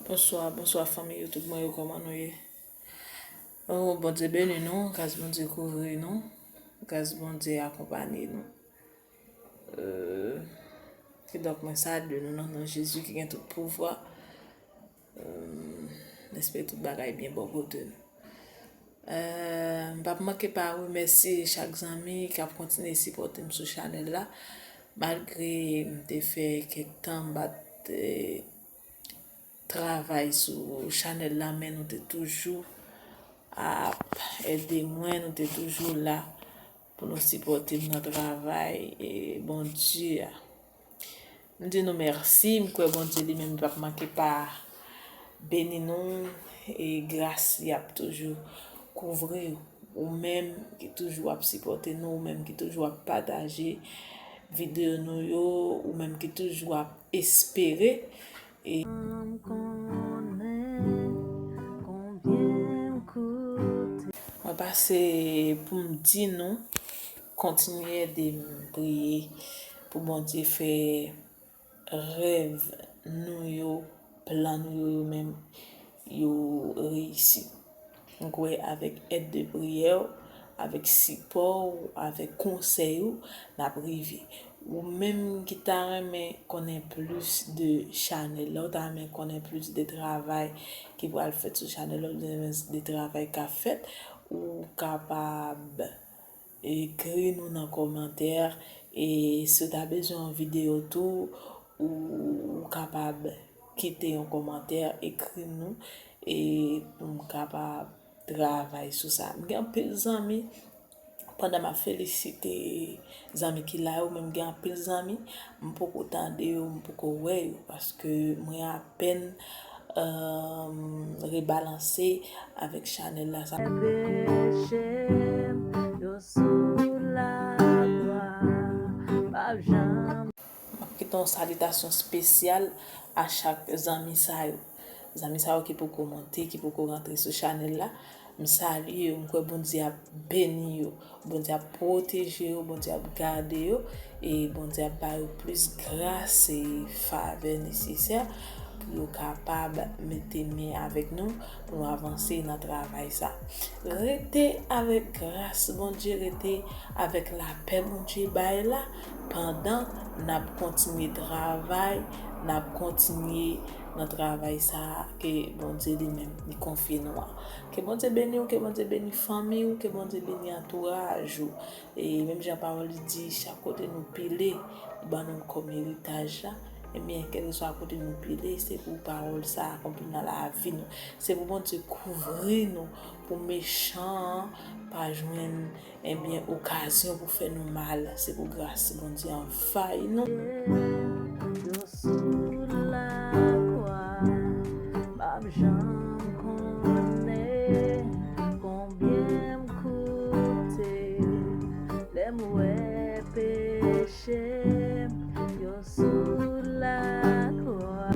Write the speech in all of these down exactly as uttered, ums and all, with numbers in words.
Bonswa, bonswa fanmi YouTube mwen yo, kòman nou ye? Oh, Bondye beni nou, gras Bondye kouvri nou, gras Bondye akonpanye nou. Euh, kidonk mwen salye nou nan non Jezi ki gen tout pouvwa. Euh, m espere tout bagay byen bò kote nou. Euh, m p ap manke pa remèsye chak zanmi k ap kontinye sipòte m sou chanèl la. Malgre m te fè kèk tan m pa t, eh, travay sou chanèl la, men nou te toujou ap ede mwen, nou te toujou la pou nou sipòte m nan travay, e Bondye a. M di nou mèsi, m kwè Bondye li menm li p ap manke pa beni nou, e gras li ap toujou kouvri ou menm ki toujou ap sipòte nou, ou menm ki toujou ap pataje videyo nou yo, ou menm ki toujou ap espere. E m konnen konbyen m koute. Mwen pase pou m di nou, kontinye ede m priye pou Bondye fè rèv nou yo, plan nou yo, yo menm, yo reyisi. M kwè avèk èd de priyè w, avèk sipò w, avèk konsèy ou, n ap rive. Ou menm ki ta renmen konnen plis de chanèl la, ou ta renmen konnen plis de travay ki pral fèt sou chanèl la, oubyen de travay k ap fèt, ou kapab ekri nou nan kòmantè. E si w ta bezwen yon videyo tou, ou, ou kapab kite yon kòmantè, ekri nou, e pou m kapab travay sou sa. M gen anpil zanmi, pandan m ap felisite zanmi ki la yo, men m gen anpil zanmi, m poko tande yo, m poko wè yo, paske mwen apèn, euh, rebalanse avèk chanèl la. Sa peche m yo sou lakwa, p ap janm. M ap kite yon salitasyon espesyal a chak zanmi sa yo. Zanmi sa yo ki poko monte, ki poko rantre sou chanèl la, m salye yo, m kwè Bondye ap beni yo, Bondye ap pwoteje yo, Bondye ap gade yo, e Bondye ap ba yo plis gras e favè nesesè pou yo kapab mete men avèk nou, pou nou avanse nan travay sa. Rete avèk gras Bondye, rete avèk lapè Bondye bay la, pandan n ap kontinye travay, n ap kontinye nan travay sa a ke Bondye li menm li konfye nou an. Ke Bondye beni w, ke Bondye beni fanmi w, ke Bondye beni antouraj ou. E menm jan pawòl li di, chak kote nou pile, li ban nou l kòm eritaj la. Ebyen, kèlkeswa kote nou pile, se pou pawòl sa a akonpli nan lavi nou. Se pou Bondye kouvri nou, pou mechan an pa jwenn, ebyen, okazyon pou fè nou mal. Se pou gras Bondye anvayi nou. Yo sou lakwa, m p ap janm konnen konbyen m koute. Lè m wè peche m yo sou lakwa,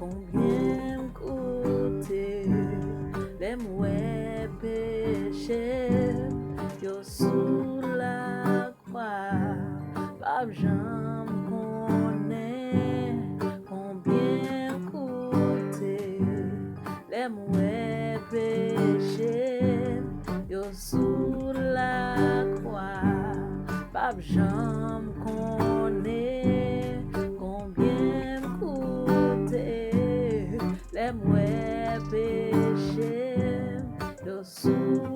konbyen m koute. Lè m wè peche m yo sou lakwa, p ap janm konnen konbyen m koute. Lè m wè peche m yo sou lakwa, p ap janm konnen konbyen m koute. Lè m wè peche m yo sou